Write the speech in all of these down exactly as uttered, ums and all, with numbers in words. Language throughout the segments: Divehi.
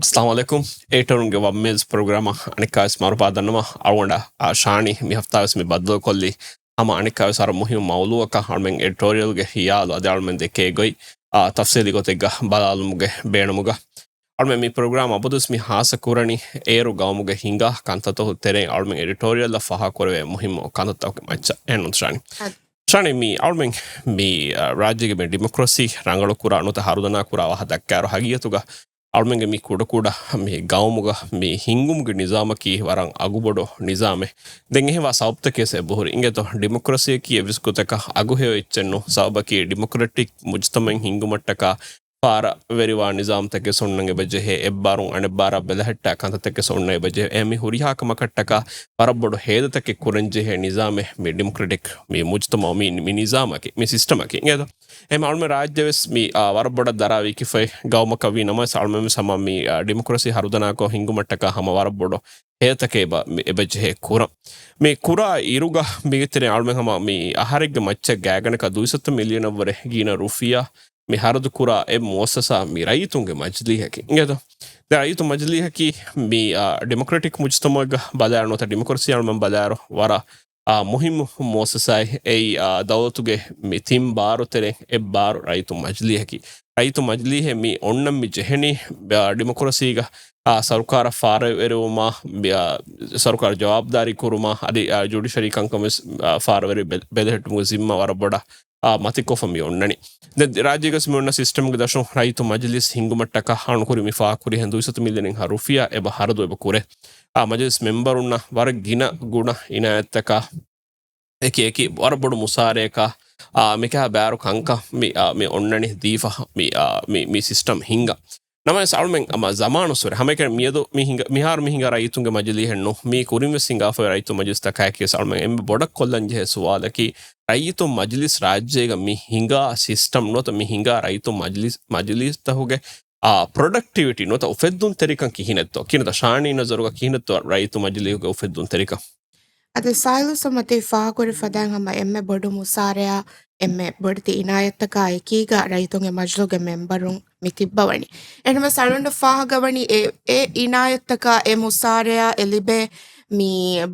އައްސަލާމު ޢަލައިކުމް. އެޑިޓަރުންގެ ވައްމޭޒް ޕްރޮގްރާމަށް އަނެއްކާވެސް މަރުބާ ދަންނަވަން. އަޅުގަނޑަށް ޝާނީ މި ހަފްތާވެސް މި ބައްދަލުކޮށްލީ ހަމަ އަނެއްކާވެސް ވަރަށް މުހިއްމު މައުޟޫޢަކަށް. އަޅުމެން އެޑިޓޯރިއަލްގެ ހިޔާލު އަދި އަޅުމެން ދެކޭ ގޮތް، އާ، ތަފްސީލީ ގޮތެއްގަ ބަލާލުމުގެ ބޭނުމުގަ، އަޅުމެން މި ޕްރޮގްރާމް އަބަދުވެސް މި ހާއްސަ ކުރަނީ އޭރު ގައުމުގަ ހިނގާ ކަންތައްތަކުގެ ތެރެއިން އަޅުމެން އެޑިޓޯރިއަލްއަށް ފާހަގަކުރެވޭ މުހިއްމު ކަންތައްތަކުގެ މައްޗަށް. އެހެން ނޫންތަ ޝާނީ؟ އަދި. ޝާނީ، މި އަޅުމެން މި، އާ، ރާއްޖޭގެ މި ޑިމޮކްރަސީ ރަނގަޅު ކުރާ ނުވަތަ ހަރުދަނާ ކުރާ ވާހަކަ ދައްކާއިރު، ހަގީގަތުގަ އަޅުމެންގެ މި ކުޑަކުޑަ މި ގައުމުގަ މި ހިންގުމުގެ ނިޒާމަކީ ވަރަށް އަގުބޮޑު ނިޒާމެއް. ދެން އެހެންވާ ސަބަބުތަކެއް އެބަހުރި. އިނގޭތޯ، ޑިމޮކްރަސީއަކީ އެއްވެސް ގޮތަކަށް އަގުހެޔޮ އެއްޗެއް ނޫން. ސަބަބަކީ ޑިމޮކްރެޓިކް މުޖުތަމައެއް ހިންގުމަށްޓަކާ ފާރަވެރިވާ ނިޒާމްތަކެއް އޮންނަން އެބަޖެހޭ، އެއްބާރުން އަނެއްބާރާ ބެލެހެއްޓާ ކަންތައްތަކެއް އޮންނަން އެބަޖެހޭ. އެ މި ހުރިހާ ކަމަކަށްޓަކާ ވަރަށް ބޮޑު ހޭދަތަކެއް ކުރަންޖެހޭ ނިޒާމެއް މި ޑިމޮކްރެޓިކް މި މުޖުތަމައު މި، މި ނިޒާމަކީ، މި ސިސްޓަމަކީ. އިނގޭތޯ؟ އެހެން އަޅުމެން ރާއްޖެވެސް މި، އާ، ވަރަށް ބޮޑަށް ދަރާ ވިކިފައި ގައުމަކަށް ވީ ނަމަވެސް، އަޅުމެންވެސް ހަމަ މި، އާ، ޑިމޮކްރަސީ ހަރުދަނާކޮށް ހިންގުމަށްޓަކާ ހަމަ ވަރަށް ބޮޑު ހޭދަތަކެއް އެބަ، މި އެބަޖެހޭ ކުރަން. މި ކުރާ އިރުގަ މީގެ ތެރެއިން އަޅުމެން ހަމަ މި އަހަރެއްގެ މައްޗަށް ގާތްގަނޑަކަށް ދުއިސައްތަ މިލިއަނަށްވުރެ ގިނަ ރުފިޔާ މި ހަރަދު ކުރާ އެއް މުއައްސަސާ މި ރައްޔިތުންގެ މަޖިލީހަކީ. އިނގޭތޯ؟ ދެން ރައްޔިތު މަޖިލީހަކީ މި، އާ، ޑިމޮކްރެޓިކް މުޖުތަމައެއްގަ ބަލާއިރު ނުވަތަ ޑިމޮކްރަސީ އަޅުމެން ބަލާއިރު ވަރަށް، އާ، މުހިއްމު މުއައްސަސާއެއް. އެއީ، އާ، ދައުލަތުގެ މި ތިން ބާރު ތެރެއިން އެއް ބާރު ރައްޔިތު މަޖިލީހަކީ. ރައްޔިތު މަޖިލީހެއް މި އޮންނަން މި ޖެހެނީ، އާ، ޑިމޮކްރަސީގަ، އާ، ސަރުކާރަށް ފާރަވެރިވުމާ، އާ، ސަރުކާރަށް ޖަވާބުދާރީ ކުރުމާ، އަދި، އާ، ޖުޑިޝަރީ ކަންކަން ވެސް، އާ، ފާރަވެރި ބެ-، ބެލެހެއްޓުމުގެ ޒިންމާ ވަރަށް ބޮޑަށް އާ، މަތިކޮށްފަ މި އޮންނަނީ. ދެން ރާއްޖޭގަސް މި އޮންނަ ސިސްޓަމްގެ ދަށުން ރައްޔިތު މަޖިލިސް ހިންގުމަށްޓަކާ އަޅުން ކުރި މި ފާހަގަކުރިހެން ދުއިސައްތަ މިލިއަނެއްހާ ރުފިޔާ އެބަ ހަރަދު އެބަ ކުރޭ. އާ، މަޖިލިސް މެމްބަރުންނަށް ވަރަށް ގިނަ ގުނަ އިނާޔަތްތަކާ އެކި އެކި ވަރަށް ބޮޑު މުސާރަޔަކާ، އާ، މިކަހަ ބާރު ކަންކަން މި، އާ، މި އޮންނަނީ ދީފަ މި، އާ، މި، މި ސިސްޓަމް ހިންގަން. ނަމަވެސް އަޅުމެން ހަމަ ޒަމާނުއްސުރެ ހަމައެކަނި މިއަދު މި ހިނގަ-، މިހާރު މި ހިނގާ ރައްޔިތުންގެ މަޖިލީހެއް ނޫން. މީ ކުރިން ވެސް ހިނގާފައި ރައްޔިތު މަޖިލިސްތަކާއެކީ ވެސް އަޅުމެން އެންމެ ބޮޑަށް ކޮށްލަން ޖެހޭ ސުވާލަކީ، ރައްޔިތު މަޖިލިސް ރާއްޖޭގަ މި ހިނގާ ސިސްޓަމް ނުވަތަ މި ހިނގާ ރައްޔިތު މަޖިލިސް، މަޖިލީސްތަކުގެ، އާ، ޕްރޮޑަކްޓިވިޓީ ނުވަތަ އުފެއްދުންތެރިކަން ކިހިނެއްތޯ؟ ކިހިނެއްތޯ ޝާނީ ނަޒަރުގަ ކިހިނެއްތޯ ރައްޔިތު މަޖިލީހުގެ އުފެއްދުންތެރިކަން؟ އަދި ސާހިލު ސަމަތީ ފާހަގަކުރި ފަދައިން ހަމަ އެންމެ ބޮޑު މުސާރަޔާ، އެންމެ ބޮޑެތި އިނާޔަތްތަކާ އެކީގަ ރައްޔިތުންގެ މަޖިލުގެ މެމްބަރުން މި ތިއްބަވަނީ. އެހެންވެސް އަޅުގަނޑަށް ފާހަގަވަނީ އެ، އެ އިނާޔަތްތަކާ އެ މުސާރަޔާ އެ ލިބޭ މި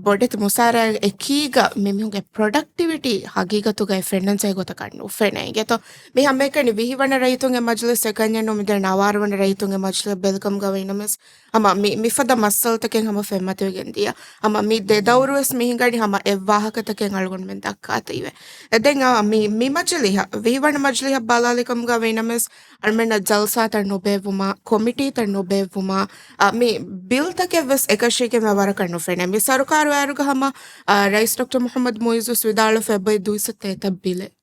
ބޮޑެތި މުސާރަޔާ އެކީގަ މި މީހުންގެ ޕްރޮޑަކްޓިވިޓީ ހަގީގަތުގައި ފެންނަންޖެހޭ ގޮތަކަށް ނުފެނޭ. އިނގޭތޯ؟ މި ހަމައެކަނި ވިހި ވަނަ ރައްޔިތުންގެ މަޖިލިސް އެކަންޏެއް ނޫން. މި ދެން ނަވާރަ ވަނަ ރައްޔިތުންގެ މަޖިލިސް ބެލިކަމުގަ ވީނަމަވެސް ހަމަ މި، މިފަދަ މައްސަލަތަކެއް ހަމަ ފެންމަތިވެގެން ދިޔަ. ހަމަ މި ދެ ދައުރުވެސް މި ހިނގަނީ ހަމަ އެއްވާހަކަތަކެއް އަޅުގަނޑުމެން ދައްކާތީވެ. ދެން އާ، މި، މި މަޖިލީހަށް، ވިހި ވަނަ މަޖިލީހަށް ބަލާލިކަމުގަ ވީނަމަވެސް އަޅުމެންނަށް ޖަލްސާތައް ނުބޭއްވުމާ، ކޮމިޓީތައް ނުބޭއްވުމާ، އާ، މި ބިލްތަކެއް ވެސް އެކަށީގެންވާ ވަރަކަށް ނުފެނޭ. މި ސަރުކާރު ވާއިރުގަ ހަމަ، އާ، ރައީސް ޑޮކްޓަރ މުޙައްމަދު މުޢިއްޒު ވިދާޅުވެފަ އެބައޮތް ދުއިސައްތަ އެތައް ބިލެއް.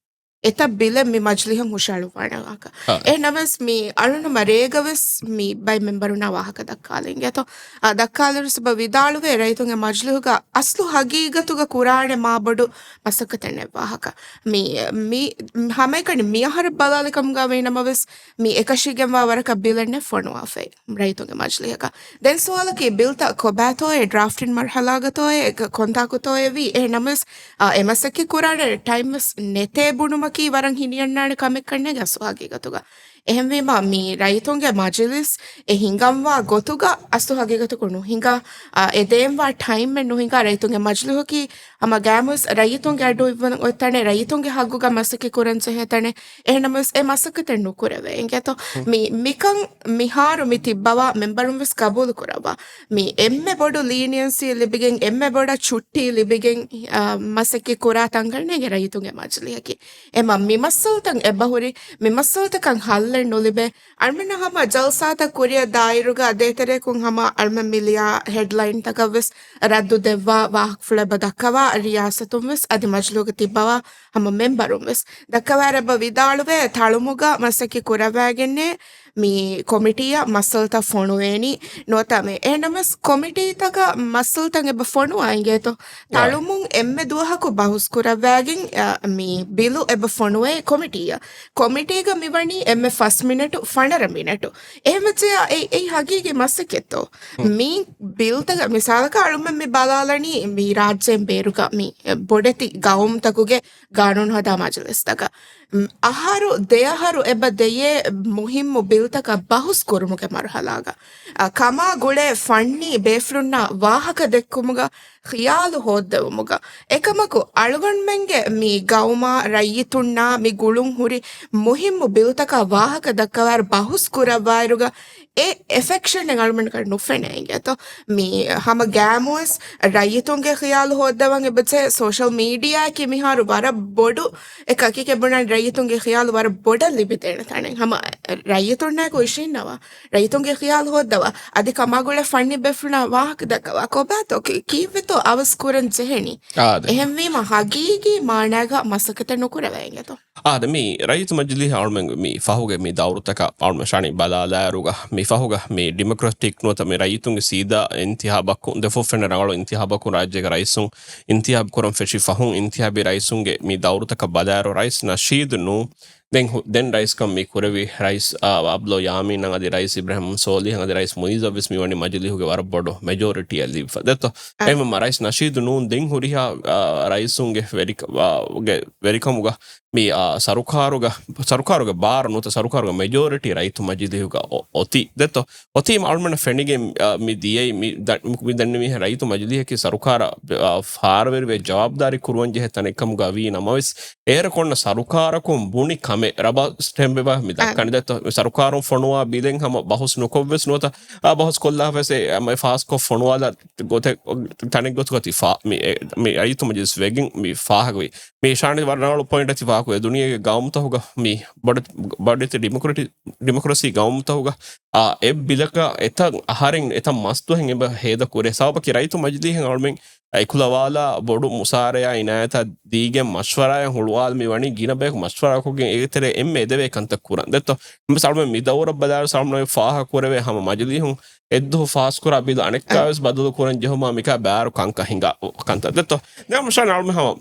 އެތައް ބިލެއް މި މަޖިލީހުން ހުށައަޅުއްވާނެ ވާހަކަ. އާ. އެހެންނަމަވެސް މި އަޅުނުމަށް ރޭގަވެސް މި ބައެއް މެމްބަރުންނާ ވާހަކަ ދައްކާލަން އިނގޭތޯ. އާ، ދައްކާލިއިރު ސަބަ ވިދާޅުވޭ ރައްޔިތުންގެ މަޖިލީހުގަ އަސްލު ހަގީގަތުގަ ކުރާނެ މާބޮޑު މަސައްކަތެއް ނެތް ވާހަކަ. މި، މި ހަމައެކަނި މިއަހަރަށް ބަލާލިކަމުގަ ވީނަމަވެސް މި އެކަށީގެންވާ ވަރަކަށް ބިލެއް ނެތް ފޮނުވާފައި ރައްޔިތުންގެ މަޖިލީހަކަށް. ދެން ސުވާލަކީ ބިލްތައް ކޮބާތޯއޭ، ޑްރާފްޓިން މަރްހަލާގަތޯއޭ، ކޮންތާކުތޯއޭ ވީ؟ އެހެންނަމަވެސް، އާ، އެ މަސައްކަތް ކުރާނެ ޓައިމް ވެސް ނެތޭ ބުނުމަކީ ވަރަށް ހިނިއަންނާނެ ކަމެއްކަން ނޭނގެ އަސްލު ހަގީގަތުގަ. އެހެންވީމަ، މި ރައްޔިތުންގެ މަޖިލިސް އެ ހިނގަންވާ ގޮތުގަ އަސްލު ހަގީގަތަކު ނުހިނގާ، އާ، އެ ދޭންވާ ޓައިމްއެއް ނުހިނގާ، ރައްޔިތުންގެ މަޖިލީހަކީ ހަމަ ގައިމުވެސް ރައްޔިތުންގެ އަޑު އިއްވަން އޮތް ތަނެއް، ރައްޔިތުންގެ ހައްގުގަ މަސައްކަތް ކުރަން ޖެހޭ ތަނެއް. އެހެންނަމަވެސް އެ މަސައްކަތެއް ނުކުރެވޭ އިނގޭތޯ. މި، މިކަން މިހާރު މި ތިއްބަވާ މެމްބަރުން ވެސް ގަބޫލު ކުރައްވާ. މި އެންމެ ބޮޑު ލީނިއަންސީ ލިބިގެން، އެންމެ ބޮޑަށް ޗުއްޓީ ލިބިގެން، އާ، މަސައްކަތް ކުރާ ތަންގަނޑެއް ރައްޔިތުންގެ މަޖިލީހަކީ. އެމަ މި މައްސަލަތައް އެބަހުރި، މި މައްސަލަތަކަށް ހައްލެއް ނުލިބޭ. އަޅުމެންނަށް ހަމަ ޖަލްސާތައް ކުރިއަށް ދާއިރުގަ ދޭތެރެއަކުން ހަމަ އަޅުމެން މި ލިޔާ ހެޑްލައިންތަކަށް ވެސް ރައްދު ދެއްވާ ވާހަކަފުޅެއް އެބަ ދައްކަވާ، ރިޔާސަތުން ވެސް އަދި މަޖިލީހުގަ ތިއްބަވާ ހަމަ މެމްބަރުން ވެސް. ދައްކަވާއިރު އެބަ ވިދާޅުވޭ، ތަޅުމުގަ މަސައްކަތް ކުރައްވައިގެންނޭ މި ކޮމިޓީއަށް މައްސަލަތައް ފޮނުވޭނީ ނުވަތަ މި. އެހެންނަމަވެސް ކޮމިޓީތަކަށް މައްސަލަތައް އެބަ ފޮނުވާ އިނގޭތޯ. ތަޅުމުން އެންމެ ދުވަހަކު ބަހުސް ކުރައްވައިގެން، އަ، މި ބިލު އެބަ ފޮނުވޭ ކޮމިޓީއަށް. ކޮމިޓީގަ މިވަނީ އެންމެ ފަސް މިނެޓު، ފަނަރަ މިނެޓު. އެހެންވެއްޖެޔާ އެ، އެއީ ހަގީގީ މަސައްކަތްތޯ؟ މި ބިލްތަކަށް މިސާލަކަށް އަޅުމެން މި ބަލާލަނީ މި ރާއްޖޭން ބޭރުގަ މި ބޮޑެތި ގައުމުތަކުގެ ގާނޫނު ހަދާ މަޖިލިސްތަކަށް. އަހަރު ދެއަހަރު އެބަ ދެޔޭ މުހިއްމު ބިލް ތަކަށް ބަހުސް ކުރުމުގެ މަރުހަލާގަ، އަ، ކަމާ ގުޅޭ ފަންނީ ބޭފުޅުންނާ ވާހަކަ ދެއްކުމުގަ ޚިޔާލު ހޯއްދެވުމުގަ، އެކަމަކު އަޅުގަނޑުމެންގެ މި ގައުމާ ރައްޔިތުންނާ މި ގުޅުން ހުރި މުހިއްމު ބިލުތަކާ ވާހަކަ ދައްކަވާއިރު ބަހުސް ކުރައްވާއިރުގަ، އެ އެފެކްޝަން އަޅުގަނޑަކަށް ނުފެނޭ އިނގޭތޯ. މި ހަމަ ގައިމުވެސް ރައްޔިތުންގެ ޚިޔާލު ހޯއްދަވަން އެބަޖެހޭ. ސޯޝަލް މީޑިއާއަކީ މިހާރު ވަރަށް ބޮޑު އެކަކީ ކެބުނަން ރައްޔިތުންގެ ޚިޔާލު ވަރަށް ބޮޑަށް ލިބިދޭނެ ތަނެއް. ހަމަ ރައްޔިތުންނާއެކު އިށީންނަވާ، ރައްޔިތުންގެ ޚިޔާލު ހޯއްދަވާ، އަދި ކަމާގުޅޭ ފަންނި ބޭފުޅުންނާ ވާހަކަ ދައްކަވާ، ކޮބާތޯ ކީއްވެތޯ އަވަސް ކުރަން ޖެހެނީ؟ އާދެ. އެހެންވީމަ ހަގީގީ މާނާގަ މަސައްކަތެއް ނުކުރެވޭ އިނގޭތޯ. އާދެ، މި ރައްޔިތު މަޖިލީހަށް އަޅުމެން މި ފަހުގެ މި ދައުރުތަކަށް އަޅުމެން ޝާނި ބަލާލާއިރުގަ، މި ފަހުގަ މި ޑިމޮކްރެޓިކް ނުވަތަ މި ރައްޔިތުންގެ ސީދާ އިންތިހާބަކުން، ދެފުށް ފެންނަ ރަނގަޅު އިންތިހާބަކުން ރާއްޖޭގެ ރައީސުން އިންތިހާބު ކުރަން ފެށި ފަހުން އިންތިހާބީ ރައީސުންގެ މި ދައުރުތަކަށް ބަލާއިރު ރައީސް ނަޝީދު ނޫ ދެން ހު-، ދެން ރައީސްކަން މި ކުރެވި ރައީސް، އާ، އަބްދުﷲ ޔާމީނަށް އަދި ރައީސް އިބްރާހިމް ސޯލިހަށް އަދި ރައީސް މުއިއްޒަށް ވެސް މި ވަނީ މަޖިލީހުގެ ވަރަށް ބޮޑު މެޖޯރިޓީއެއް ލިބިފަ. ދެއްތޯ؟ އެހެންވީމަ ރައީސް ނަޝީދު ނޫން ދެން ހުރިހާ، އާ، ރައީސުންގެ ވެރިކަ-، އާ، ގެ ވެރިކަމުގަ މި، އާ، ސަރުކާރުގަ، ސަރުކާރުގެ ބާރު ނުވަތަ ސަރުކާރުގެ މެޖޯރިޓީ ރައްޔިތު މަޖިލީހުގަ އޮ-، އޮތީ. ދެއްތޯ؟ އޮތީމަ އަޅުމެންނަށް ފެނިގެން، އާ، މި ދިޔައީ މި ދަ-، މި ދެންނެވިހެން ރައްޔިތު މަޖިލީހަކީ ސަރުކާރަށް، އާ، ފާރަވެރިވެ ޖަވާބުދާރީ ކުރުވަން ޖެހޭ ތަނެއް ކަމުގަ ވީ ނަމަވެސް، އޭރަކު އޮންނަ ސަރުކާރަކުން ބުނި ކަމެއް ރަބަ ސްޓެމްޕް އެބަ މި އަ. ދައްކަނީ. ދެއްތޯ؟ މި ސަރުކާރުން ފޮނުވާ ބިލެއް ހަމަ ބަހުސް ނުކޮށްވެސް ނުވަތަ، އާ، ބަހުސް ކޮށްލާފަސް އެ އަމަ ފާސްކޮށް ފޮނުވާލާ ގޮތެއް، ތަނެއް ގޮތުގަ ތި ފާ-، މި އެ-، މި ރައްޔިތު މަޖިލިސް ވެގެން މި ފާހަގަވި. މި ޝާނި ވަރަށް ރަނގަޅު ޕޮއިންޓެއް ތި ފާހަގަވި. ދުނިޔޭގެ ގައުމުތަކުގަ މި ބޮޑެތި، ބޮޑެތި ޑިމޮކްރެޓި-، ޑިމޮކްރަސީ ގައުމުތަކުގަ، އާ، އެއް ބިލަކަށް އެތައް އަހަރެން އެތައް މަސްދުވަހެއް އެބަ ހޭދަ ކުރޭ. ސަބަބަކީ ރައްޔިތު މަޖިލީހެއް އަޅުމެން އެކުލަވާލާ ބޮޑު މުސާރަޔާ އިނާޔަތާ ދީގެން މަޝްވަރާއެއް ހުޅުވާލަ މި ވަނީ ގިނަ ބަޔަކު މަޝްވަރާކޮށްގެން އޭގެ ތެރޭ އެންމެ އެދެވޭ ކަންތައް ކުރަން. ދެއްތޯ؟ އަޅުމެން މި ދައުރަށް ބަލާއިރު އަޅުމެން ފާހަގަ ކުރެވޭ ހަމަ މަޖިލީހުން އެއްދުވަހު ފާސްކުރާ ބިލު އަނެއްކާވެސް ބަދަލު ކުރަން ޖެހުމާ މިކާ ބާރު ކަންކަން ހިނގާ ކަންތައް. ދެއްތޯ؟ ދެން އަޅުމެން ހަމަ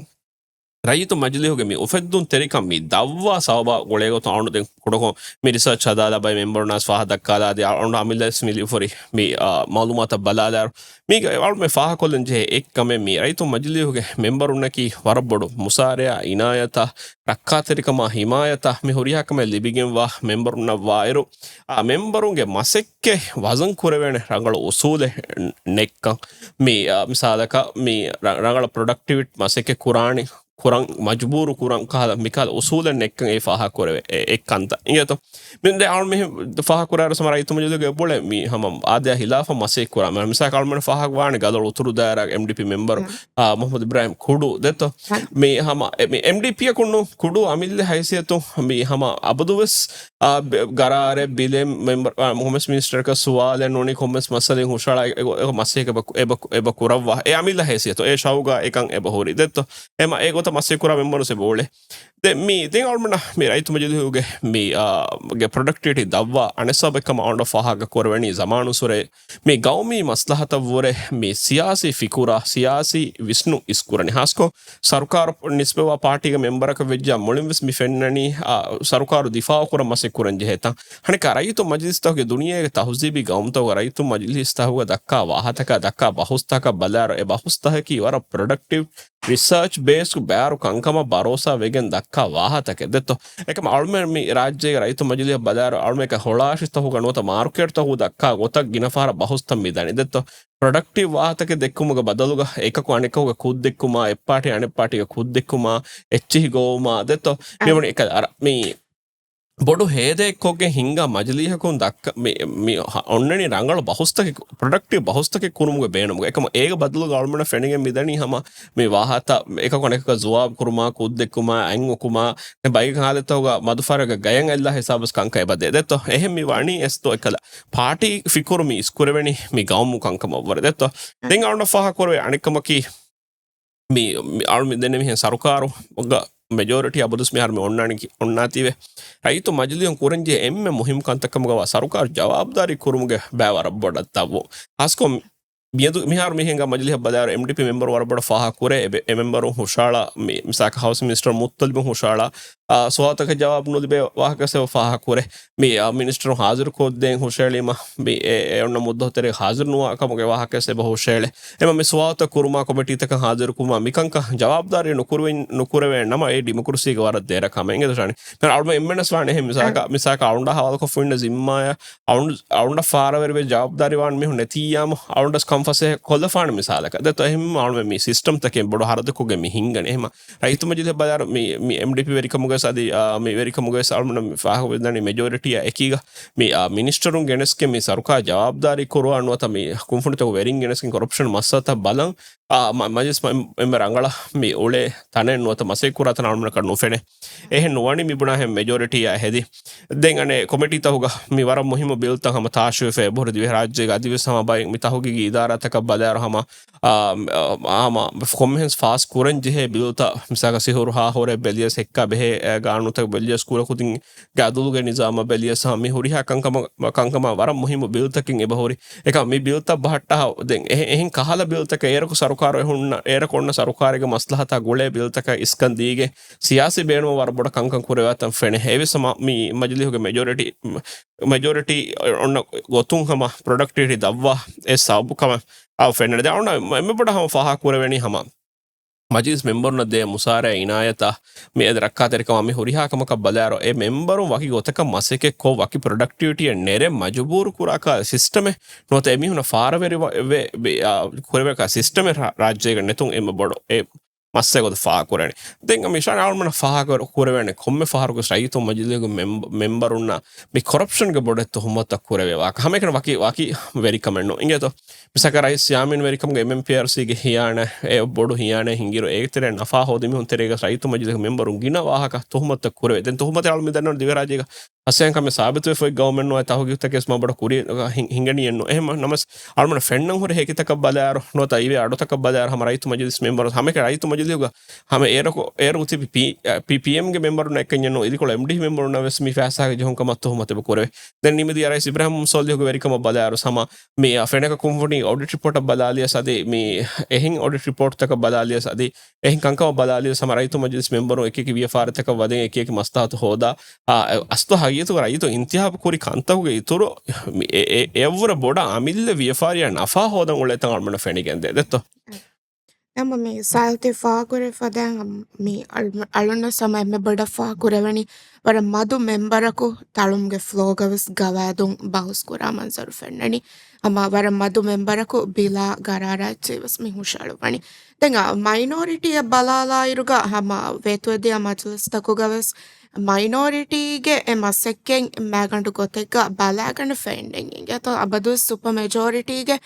ރައްޔިތު މަޖިލީހުގެ މި އުފެއްދުން ތެރިކަން މި ދައްވާ ސަބަބާ ގުޅޭގޮތުން އަޅުގަނޑު ދެން ކުޑަކޮށް މި ރިސާޗް ހަދާލާ ބައެއް މެމްބަރުންނާސް ފާހަ ދައްކާލާ އަދި އަޅުގަނޑު އަމިއްލަވެސް މި ލިޔުފަރި މި، އާ، މައުލޫމާތަށް ބަލާލާއިރު، މީގެ އަޅުމެ ފާހަކޮށްލަން ޖެހޭ އެއްކަމެއް މި ރައްޔިތު މަޖިލީހުގެ މެމްބަރުންނަކީ ވަރަށް ބޮޑު މުސާރަޔާ އިނާޔަތާ، ރައްކާތެރިކަމާ ހިމާޔަތާ މި ހުރިހާ ކަމެއް ލިބިގެންވާ މެމްބަރުންނަށްވާއިރު، އާ، މެމްބަރުންގެ މަސައްކަތް ވަޒަން ކުރެވޭނެ ރަނގަޅު އުސޫލެއް ނެއްކަން. މި، އާ، މިސާލަކަށް މި ރަ-، ރަނގަޅަށް ޕްރޮޑަކްޓިވިޓް މަސައްކަތް ކުރާނެ ކުރަން މަޖުބޫރު ކުރަން ކަހަލަ މިކަހަލަ އުސޫލެއް ނެއްކަން އެ ފާހަގަކުރެވޭ އެ-، އެއްކަންތައް. އިނގޭތޯ؟ މި ދެ އަޅު މި ފާހަގަކުރާއިރު ސަމަ ރައްޔިތު މަޖިލީހުގެ އެބައުޅޭ މި ހަމަ އާދަޔާ ހިލާފަށް މަސައްކަތް ކުރާ. މި މިސާލަކަށް އަޅުމެން ފާހަގަވާނެ ގަދައޮޅު އުތުރު ދާއިރާގެ އެމްޑީޕީ މެމްބަރު، އާ، މުޙައްމަދު އިބްރާހިމް ކުޑު ދެއްތޯ؟ މި ހަމަ އެ-، މި އެމްޑީޕީއަކުން ނޫން ކުޑު އަމިއްލަ ހައިސިއްޔަތު މި ހަމަ އަބަދުވެސް އާ، ބެ-، ގަރާރެއް ބިލެއް މެމްބަރ-، އާ، ކޮންމެސް މިނިސްޓަރަކަށް ސުވާލެއް ނޫނީ ކޮންމެސް މައްސަލައެއް ހުށަހަޅާ އެ-، އެ-، އެ-، މަސައްކަތް އެބަ، އެބަ، އެބަ ކުރައްވާ. އެ އަމިއްލަ ހައިސިއްޔަތު، އެ ޝައުގާ އެކަން އެބަ ހުރި. ދެއްތޯ؟ އެމަ އެ ގޮތަށް މަސައްކަތް ކުރާ މެމްބަރުން އެބަ އުޅޭ. ދެ މި، ދެން އަޅުމެންނަށް މި ރައްޔިތު މަޖިލީހުގެ މި، އާ، ގެ ޕްރޮޑަކްޓިވިޓީ ދައްވާ އަނެއް ސަބަބެއް ކަމަށް އަޅުގަނޑަށް ފާހަގަ ކުރެވެނީ ޒަމާނުއްސުރެ މި ގައުމީ މަސްލަހަތަށްވުރެ މި ސިޔާސީ ފިކުރާ، ސިޔާސީ ވިސްނުން އިސްކުރަނީ. ހާސްކޮށް ސަރުކާރު ނިސްބަތްވާ ޕާޓީގެ މެމްބަރަކަށް ވެއްޖާ މުޅިންވެސް މި ފެންނަނީ، އާ، ސަރުކާރު ދިފާއު ކުރަން މަސައްކަތް ކުރަން ޖެހޭ ތަން. އަނެއްކާ ރައްޔިތު މަޖިލިސްތަކުގެ ދުނިޔޭގެ ތަހުޒީބީ ގައުމުތަކުގަ ރައްޔިތު މަޖިލިސްތަކުގަ ދައްކާ ވާހަތަކާ ދައްކާ ބަހުސްތަކަށް ބަލާއިރު، އެ ބަހުސްތަކަކީ ވަރަށް ޕްރޮޑަކްޓިވް ރިސާޗް ބޭސް ބާރު ކަންކަމަށް ބަރޯސާ ވެގެން ދައްކާ ވާހަތަކެއް ދެއްތޯ. އެކަމަ އަޅުމެން މި ރާއްޖޭގެ ރައްޔިތު މަޖިލިހަށް ބަލާއިރު، އަޅުމެކަ ހޮޅާށިތަކުގަ ނުވަތަ މާރުކޭޓްތަކުގަ ދައްކާ ގޮތަށް ގިނަ ފަހަރަށް ބަހުސްތައް މި ދަނީ ދެއްތޯ. ޕްރޮޑަކްޓިވް ވާހަތަކެއް ދެއްކުމުގެ ބަދަލުގަ އެކަކު އަނެކަކުގެ ކުށްދެއްކުމާ، އެއްޕާޓީ އަނެއްޕާޓީގެ ކުށްދެއްކުމާ، އެއްޗިހި ގޮވުމާ ދެއްތޯ. މިވަނީ އެކަ އަރަ މި ބޮޑު ހޭދައެއްކޮށްގެން ހިންގާ މަޖިލީހަކުން ދައްކަ-، މި، މި ހަ-، އޮންނަނީ ރަނގަޅު ބަހުސްތަކެއް، ޕްރޮޑަކްޓިވް ބަހުސްތަކެއް ކުރުމުގެ ބޭނުމުގަ. އެކަމަ އޭގެ ބަދަލުގަ އަޅުމެނަށް ފެނިގެން މިދަނީ ހަމަ މި ވާހަތަ އެކަކު އަނެކަކަށް ޖުވާބު ކުރުމާ، ކުށްދެއްކުމާ، އަތް އުކުމާ، ދެން ބައިގެ ހާލަތްތަކުގަ މަދުފަރާގަ ގަޔަށް އައްލާ ހިސާބަސް ކަންކަން އެބަ ދޭ ދެއްތޯ. އެހެން މި ވަނީ އެސްތޯ އެކަލަ ޕާޓީ ފިކުރު މި އިސްކުރެވެނީ މި ގައުމު ކަންކަމަށްވުރެ ދެއްތޯ. ދެން އަޅުނަށް ފާހަގަކުރެވޭ އަނެއްކަމަކީ، މި، މި އަޅު މި ދެންނެވިހެން ސަރުކާރުގަ މެޖޯރިޓީ އަބަދުސް މިހާރު މި އޮންނާނީ، އޮންނާތީވެ. ރައްޔިތު މަޖިލީހުން ކުރަންޖެހޭ އެންމެ މުހިއްމު ކަންތައް ކަމުގަވާ ސަރުކާރު ޖަވާބުދާރީ ކުރުމުގެ ބައި ވަރަށް ބޮޑަށް ދަށްވުން. ހާސްކޮށް މިއަދު މިހާރު މިހެންގާ މަޖިލީހަށް ބަލާއިރު އެމްޑީޕީ މެމްބަރު ވަރަށް ބޮޑަށް ފާހަގަ ކުރޭ. އެ މެ-، އެ މެމްބަރު ހުށަހަޅާ މި-، މިސާކަށް ހައުސިން މިނިސްޓަރު މުއްތަލިބު ހުށަހަޅާ ސުވާލުތަކަށް ޖަވާބު ނުލިބޭ ވާހަކަ އެބަ ފާހަގަ ކުރޭ. މި، އާ، މިނިސްޓަރު ހާޒިރު ކޮށްދޭން ހުށައެޅީމަ، މި އެ، އެ އޮންނަ މުއްދަތު ތެރޭ ހާޒިރު ނުވާ ކަމުގެ ވާހަކަ އެބަ ހުށައެޅޭ. އެމަ މި ސުވާލުތައް ކުރުމާ، ކޮމިޓީތަކަށް ހާޒިރު ކުރުމާ، މިކަންކަން ޖަވާބުދާރީ ނުކުރެވެން، ނުކުރެވޭ ނަމަ، އެ ޑިމޮކްރަސީގެ ވަރަށް ދެރަ ކަމެއް އިނގޭތޯ ޝާނި. މި އަޅުމެން އެންމެނަސް ވާނެ އެހެން މިސާލަކަށް، އާ، މިސާލަކަށް އަޅުންޑާ ހަވާލުކޮށްފަ އިންނަ ޒިންމާއަށް އަޅުން، އަޅުންޑަށް ފާރަވެރިވެ ޖަވާބުދާރީ ވާން މީހުން ނެތިއްޔާމު، އަޅުންޑަސް ކަންފަސޭހަ ކޮށްލަފާނެ މިސާލަކަށް. ދެތޯ އެހެން އަޅުމެން މި ސިސްޓަމްތަކެއް ބޮޑު ހަރަދަކުގެ މި ހިންގަނެ. އެހެމަ ރައްޔިތު މަޖިލިހަށް ބަލާރު މި، މި އެމްޑީޕީ ވެރިކަމުގައި ސަދި، އާ، މި ވެރިކަމުގައި އަޅުމެން މި ފާހަގަ ވެދާނީ މެޖޯރިޓީއާ އެކީގަ މި، އާ، މިނިސްޓަރުން ގެނެސްގެން މި ސަރުކާރަށް ޖަވާބުދާރީ ކުރުވާ ނުވަތަ މި ކުންފުނިތަކު ވެރިން ގެނެސްގެން ކޮރަޕްޝަން މައްސަލަތައް ބަލަން، އާ، މަ-، މަޖިލިސް މަ-، އެންމެ ރަނގަޅަށް މި އުޅޭ ތަނެއް ނުވަތަ މަސައްކަތް ކުރާ ތަނެއް އަޅުމެންނަކަށް ނުފެނޭ. އެހެން ނުވަނީ މި ބުނާހެން މެޖޯރިޓީއާ ހެދި. ދެން އަނެއް ކޮމިޓީތަކުގަ މި ވަރަށް މުހިއްމު ބިލްތައް ހަމަ ތާށިވެފަ އެބަހުރި ދިވެހިރާއްޖޭގަ އަދިވެސް ހަމަ ބައެއް މި ތަހުގީގީ އިދާރާތަކަށް ބަލާއިރު ހަމަ، އާ، އާ، ހަމަ ކޮންމެހެން ފާސް ކުރަން ޖެހޭ ބިލްތައް މިސާލަކަށް ސިހުރު ހާ ހުރެ ބެލިޔަސް ހެއްކާ ބެހޭ، އާ، ގާނޫނުތައް ބެލިޔަސް ކުލަކުދިން ގެ އަދުލުގެ ނިޒާމަށް ބެލިޔަސް ހަމަ މި ހުރިހާ ކަންކަމަށް، ކަންކަމަށް ވަރަށް މުހިއްމު ބިލްތަކެއް އެބަހުރި. އެކަމް މި ބިލްތައް ބަހައްޓާ ދެން އެހެ-، އެހެން ކަހަލަ ބިލްތަކެއް އޭރަކު ސަރުކާރު އެ ހުންނަ، އޭރަކު އޮންނަ ސަރުކާރެއްގެ މަސްލަހަތާ ގުޅޭ ބިލްތަކަށް އިސްކަން ދީގެން ސިޔާސީ ބޭނުމަށް ވަރަށް ބޮޑަށް ކަންކަން ކުރެވޭތަން ފެނޭ. އެވެސް ހަމަ މި މަޖިލީހުގެ މެޖޯރިޓީ، މެޖޯރިޓީ އޮންނަ ގޮތުން ހަމަ ޕްރޮޑަކްޓިވިޓީ ދަށްވާ އެއް ސަބަބު ކަމަށް އައު ފެންނަނީ. ދެން އޮންނަ އެންމެ ބޮޑަށް ހަމަ ފާހަގަ ކުރެވެނީ ހަމަ މަޖިލިސް މެމްބަރުންނަށް ދޭ މުސާރަ އިނާޔަތާ މި އަދި ރައްކާތެރިކަމާ މި ހުރިހާ ކަމަކަށް ބަލާއިރު، އެ މެމްބަރުން ވަކި ގޮތަކަށް މަސައްކަތް ކޮށް ވަކި ޕްރޮޑަކްޓިވިޓީއެއް ނެރެ މަޖުބޫރު ކުރާކާ ސިސްޓަމެއް ނުވަތަ އެމީހުންނަށް ފާރަވެރި ވެ-، ވެ-، ވެ-، އާ، ކުރެވޭކާ ސިސްޓަމެއް ރާ-، ރާއްޖޭގަ ނެތުން އެންމެ ބޮޑު އެ މައްސަލަ ގޮތަށް ފާހަގަ ކުރެވެނީ. ދެން މި ޝާނި އަޅުމެންނަށް ފާހަގަ ކުރެވޭނެ ކޮންމެ ފަހަރަކު ރައްޔިތު މަޖިލީހުގެ މެމް-، މެމްބަރުންނަށް މި ކޮރަޕްޝަންގެ ބޮޑެތި ތުހުމަތުތައް ކުރެވޭ ވާހަކަ ހަމައެކަނި ވަކި، ވަކި ވެރިކަމެއް ނޫން. އިނގޭތޯ؟ މިސާލަކަށް ރައީސް ޔާމީން ވެރިކަމުގެ އެމްއެމްޕީއާރްސީގެ ހިޔާނާ އެ ބޮޑު ހިޔާނާ ހިނގިއިރު އޭގެ ތެރެއިން ނަފާ ހޯދި މީހުން ތެރޭގަ ރައްޔިތު މަޖިލީހުގެ މެމްބަރުން ގިނަ ވާހަކަ ތުހުމަތުތައް ކުރެވޭ. ދެން ތުހުމަތު އަޅު މި ދަންނަވަން ދިވެހިރާއްޖޭގަ ހަސޭން ކަމެއް ސާބިތުވެފައި ގައުމެއް ނުވާ ތަހުގީގުތަކެއް ވެސް މާ ބޮޑަށް ކުރި ހިން-، ހިނގަނީއެއް ނޫން. އެހެން ނަމަވެސް އަޅުމެން ފެންނަން ހުރި ހެކިތަކަށް ބަލާއިރު ނުވަތަ އިވޭ އަޑުތަކަށް ބަލާއިރު ހަމަ ރައްޔިތު މަޖިލިސް މެމްބަރު ހަމައެކަނި ރައްޔިތު މަޖިލީހުގަ ހަމަ އޭރަކު، އޭރު ތިބި ޕީ-، އެ، ޕީޕީއެމްގެ މެމްބަރުންނަށް އެކަންޏެއް ނޫން، އިދިކޮޅު އެމްޑީޕީ މެމްބަރުންނަށް ވެސް މި ފައިސާގެ ޖެހުން ކަމަށް ތުހުމަތު އެބަ ކުރެވޭ. ދެން ނިމިދިޔަ ރައީސް އިބްރާހިމް މުހައްމަދު ސޯލިހުގެ ވެރިކަމަށް ބަލާއިރު ހަމަ މި، އަ، ފެނަކަ ކުންފުނި އޮޑިޓް ރިޕޯޓަށް ބަލާލިޔަސް އަދި މި އެހެން އޮޑިޓް ރިޕޯޓްތަކަށް ބަލާލިޔަސް އަދި އެހެން ކަންކަމަށް ބަލާލިޔަސް ހަމަ ރައްޔިތު މަޖިލިސް މެމްބަރުން އެކި އެކި ވިޔަފާރިތަކަށް ވަދެން އެކި އެކި މަސްލަހަތު ހޯދާ، އަ، އަސްލު ހަގީގަތުގަ ރައްޔިތު އިންތިހާބު ކުރި ކަންތަކުގެ އިތުރު މި އެ-، އެ-، އެއަށްވުރެ ބޮޑަށް އަމިއްލަ ވިޔަފާރިއާ ނަފާ ހޯދަން އުޅޭތަން އަޅުމެންނަށް ފެނިގެންދޭ. ދެއްތޯ؟ އެމަ މި ސާލްތި ފާކުރެ ފަދައިން މި އަޅު-، އަޅުންނަށް ހަމަ އެންމެ ބޮޑަށް ފާކުރެވެނީ ވަރަށް މަދު މެމްބަރަކު ތަޅުމުގެ ފްލޯގަވެސް ގަވާއިދުން ބަހުސް ކުރާ މަންޒަރު ފެންނަނީ. ހަމަ ވަރަށް މަދު މެމްބަރަކު ބިލާ ގަރާރާ އެއްޗެއް ވެސް މި ހުށައަޅުއްވަނީ. ދެން އަ، މައިނޯރިޓީއަށް ބަލާލާއިރުގަ ހަމަ ވޭތުވެދިޔަ މަޖިލިސްތަކުގަވެސް މައިނޯރިޓީގެ އެ މަސައްކަތް މައިގަނޑު ގޮތެއްގަ ބަލާގަނެފައެއް ނެތް. އިނގޭތޯ އަބަދުވެސް ސުޕަ މެޖޯރިޓީގެ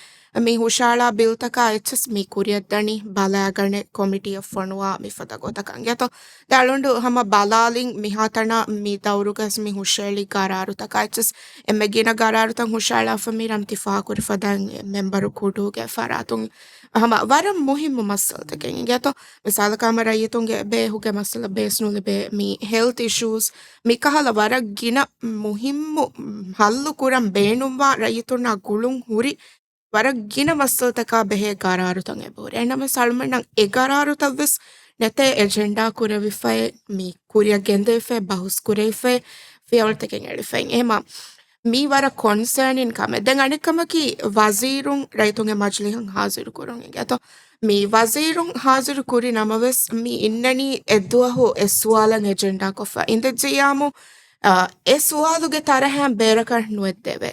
މި ހުށައަޅާ ބިލްތަކާ އެއްޗެސް މި ކުރިއަށްދަނީ ބަލާގަނެ ކޮމިޓީއަށް ފޮނުވާ މިފަދަ ގޮތަކަށް. އިނގޭތޯ ދެ އަޅުނޑު ހަމަ ބަލާލިން މިހާތަނަށް މި ދައުރުގަސް މި ހުށައެޅި ގަރާރުތަކާ އެއްޗެސް އެންމެ ގިނަ ގަރާރުތައް ހުށައަޅާފަ މި ރަމްތި ފާކުރި ފަދައިން މެމްބަރު ކުޑޫގެ ފަރާތުން ހަމަ ވަރަށް މުހިއްމު މައްސަލަތަކެއް. އިނގޭތޯ މިސާލަކަށް ހަމަ ރައްޔިތުންގެ ބޭހުގެ މައްސަލަ ބޭސް ނުލިބޭ މި ހެލްތް އިޝޫސް މިކަހަލަ ވަރަށް ގިނަ މުހިއްމު ހައްލު ކުރަން ބޭނުންވާ ރައްޔިތުންނާ ގުޅުން ހުރި ވަރަށް ގިނަ މައްސަލަތަކާ ބެހޭ ގަރާރުތައް އެބަހުރި. އެހެންނަމަވެސް އަޅުމެންނަށް އެ ގަރާރުތައް ވެސް ނެތޭ އެޖެންޑާ ކުރެވިފައި، މި ކުރިއަށް ގެންދެވިފައި، ބަހުސް ކުރެވިފައި، ފިޔަވަޅުތަކެއް އެޅިފައި. އެހެމަ މީ ވަރަށް ކޮންސާނިން ކަމެއް. ދެން އަނެއް ކަމަކީ ވަޒީރުން ރައްޔިތުންގެ މަޖިލީހަށް ހާޒިރު ކުރުން އިނގޭތޯ. މި ވަޒީރުން ހާޒިރު ކުރި ނަމަވެސް މި އިންނަނީ އެއްދުވަހު އެއް ސުވާލަށް އެޖެންޑާ ކޮށްފަ އިނދެއްޖެޔާމު، އާ، އެ ސުވާލުގެ ތަރަހައިން ބޭރަކަށް ނުވެއްދެވޭ.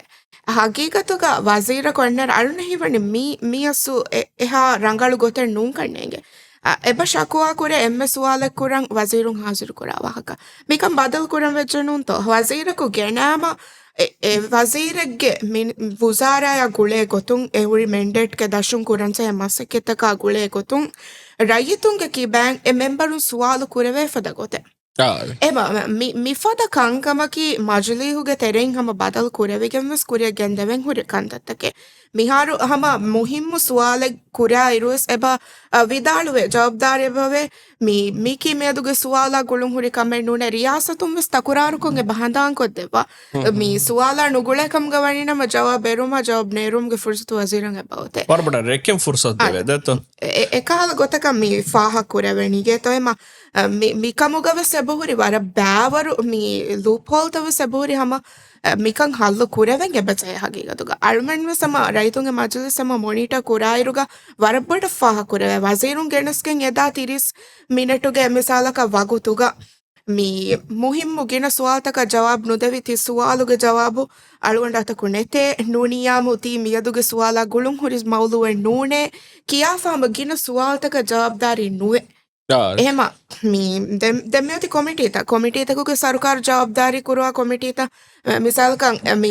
ހަގީގަތުގަ ވަޒީރަކު އޮންނަ އަޅުން ހީވަނީ މީ، މީ އަސްލު އެ-، އެހާ ރަނގަޅު ގޮތެއް ނޫންކަން ނޭނގެ. އަ، އެބަ ޝަކުވާ ކުރޭ އެންމެ ސުވާލެއް ކުރަން ވަޒީރުން ހާޒިރު ކުރާ ވާހަކަ. މިކަން ބަދަލު ކުރަން ވެއްޖެ ނޫންތޯ؟ ވަޒީރަކު ގެނައިމަ އެ، އެ ވަޒީރެއްގެ މި-، ވުޒާރާއާ ގުޅޭ ގޮތުން، އެ ހުރި މެންޑޭޓްގެ ދަށުން ކުރަންޖެހޭ މަސައްކަތްތަކާ ގުޅޭ ގޮތުން، ރައްޔިތުންގެ ކިބައިން އެ މެމްބަރުން ސުވާލު ކުރެވޭ ފަދަ ގޮތެއް. އާ. އެބަ، މި-، މިފަދަ ކަންކަމަކީ މަޖިލީހުގެ ތެރެއިން ހަމަ ބަދަލު ކުރެވިގެން ވެސް ކުރިއަށް ގެންދެވެން ހުރި ކަންތައްތަކެއް. މިހާރު ހަމަ މުހިއްމު ސުވާލެއް ކުރާ އިރުވެސް އެބަ، އަ، ވިދާޅުވެ، ޖަވާބުދާރީ އެބަވޭ. މި، މީކީ މިއަދުގެ ސުވާލާ ގުޅުން ހުރި ކަމެއް ނޫނޭ. ރިޔާސަތުން ވެސް ތަކުރާރުކޮށް އެބަ ހަނދާންކޮށްދެއްވާ. މި ސުވާލާ ނުގުޅޭ ކަމުގަ ވަނީ ނަމަ ޖަވާބު އެރުމާ ޖަވާބު ނޭރުމުގެ ފުރުސަތު ވަޒީރަށް އެބަ އޮތޭ. ވަރަށް ބޮޑަށް ރެކެން ފުރުސަތު ދެވޭ ދެއްތޯ؟ އެ-، އެ-، އެކަހަލަ ގޮތަކަށް މި ފާހަ ކުރެވެނީ. އިނގޭތޯ އެމަ، އަ، މި، މިކަމުގަވެސް އެބަހުރި ވަރަށް ބާވަރު މި ލޫޕްހޯލްތައް ވެސް އެބަހުރި ހަމަ، އަ، މިކަން ހައްލު ކުރެވެން އެބަޖެހޭ ހަގީގަތުގަ. އަޅުމެން ވެސް ހަމަ ރައްޔިތުންގެ މަޖިލިސް ހަމަ މޮނިޓަ ކުރާއިރުގަ ވަރަށް ބޮޑަށް ފާހަ ކުރެވޭ. ވަޒީރުން ގެނެސްގެން އެދާ ތިރީސް މިނެޓުގެ މިސާލަކަށް ވަގުތުގަ މި މުހިއްމު ގިނަ ސުވާލުތަކަށް ޖަވާބު ނުދެވި ތި ސުވާލުގެ ޖަވާބު އަޅުގަނޑަށް އަތަކު ނެތޭ، ނޫނިއްޔާމު ތީ މިއަދުގެ ސުވާލާ ގުޅުން ހުރި މައުޟޫއެއް ނޫނޭ ކިޔާފަ ހަމަ ގިނަ ސުވާލުތަކަށް ޖަވާބުދާރީ ނުވޭ. އާ. އެހެމަ މި ދެ-، ދެން މިއޮތީ ކޮމިޓީތައް، ކޮމިޓީތަކުގެ ސަރުކާރު ޖަވާބުދާރީ ކުރުވާ ކޮމިޓީތައް، މި-، މިސާލަކަށް މި